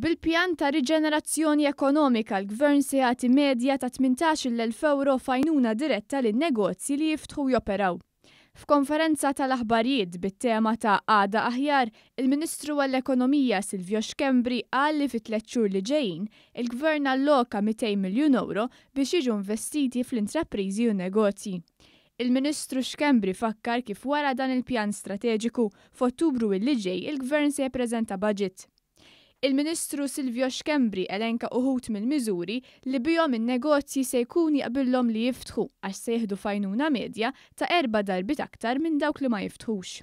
Bil-pjan ta' riġenerazzjoni ekonomika l-Gvern se jagħti medja ta' 18,000 ewro f'għajnuna diretta lin-negozji li jiftħu u joperaw. F'konferenza tal-aħbarijiet bit-tema ta' Għada Aħjar, il-Ministru għall-Ekonomija Silvio Schembri qal li fit-tlett xhur li ġejjin, il-Gvern alloka 200 miljun ewro biex jiġu investiti fl-intrapriżi u n-negozji. Il-Ministru Schembri fakkar kif wara dan il-pjan strateġiku, f'Ottubru illi ġej il-Gvern se jippreżenta budget. Il-Ministru Silvio Schembri elenka uħud mill-miżuri li bihom in-negozji se jkun jaqbillhom li jiftħu għax se jieħdu f'għajnuna medja ta' erba' darbiet aktar minn dawk li ma jiftħux.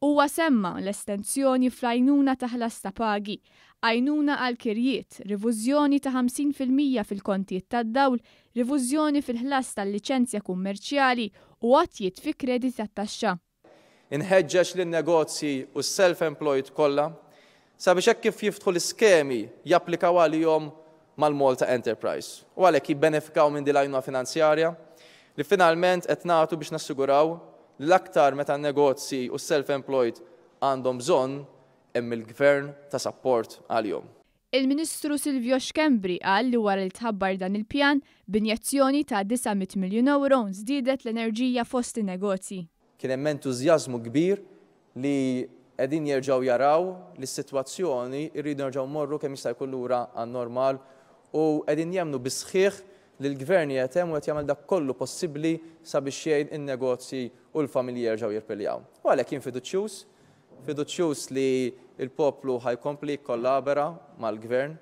Huwa semma l-estensjoni fl-għajnuna ta' ħlas ta' pagi, għajnuna għal kirjiet, rivużjoni ta' 50% fil-kontijiet tad-dawl, rivużjoni fil-ħlas tal-liċenzja kummerċjali u għotjiet fi krediti tat-taxxa. Inħeġġeġ lin-negozji u s-self-employed kollha sabiex hekk kif jiftħu l-iskemi japplikaw għalihom mal-Malta Enterprise u għalhekk jibbenefikaw minn din l-għajnuna finanzjarja li finalment qed nagħtu biex nassiguraw li l-aktar meta n-negozji u s-self-employed għandhom bżonn hemm il-Gvern ta' sapport għalihom. Il-Ministru Silvio Schembri qal li wara li tħabbar dan il-pjan, b'injezzjoni ta' 900 miljun ewro żdiedet l-enerġija fost in-negozji. Kien hemm entużjażmu kbir li qegħdin jerġgħu jaraw li s-sitwazzjoni rridu nerġgħu mmorru kemm jista' jkun lura għan-normal u qegħdin jemmnu bis-sħiħ li l-Gvern qiegħed hemm u qed jagħmel dak kollu possibbli sabiex jgħin in-negozji u l-familji jerġgħu jirpiljaw. U għalhekk jien fiduċjuż Fiduċjuż li l-poplu ħa jkompli jikkollabora mal-Gvern,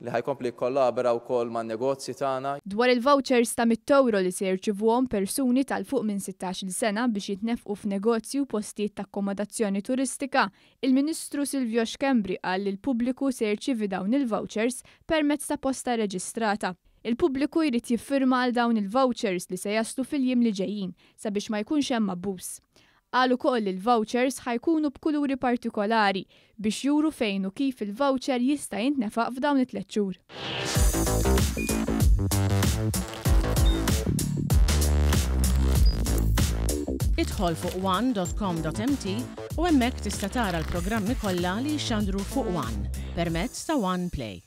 li ħa jkompli jikkollabora wkoll man-negozji tagħna. Dwar il-vouchers ta' mitt ewro li se jirċivuhom persuni ta' 'l fuq minn sittax-il sena biex jitnefqu f'negozji u postijiet ta' akkomodazzjoni turistika, il-Ministru Silvio Schembri qal li l-pubbliku se jirċievi dawn il-vouchers permezz ta' posta rreġistrata. Il-pubbliku jrid jiffirma għal dawn il-vouchers li se jaslu fil-jiem li ġejjin sabiex ma jkunx hemm abbuż. Qal ukoll li l-vouchers ħa jkunu b'kuluri partikolari biex juru fejn u kif il-voucher jista' jintnefaq f'dawn it-tlett xhur. Idħol fuq one dot com dot mt u hemmhekk tista' tara l-programmi kollha li jixxandru fuq one permezz ta' One Play.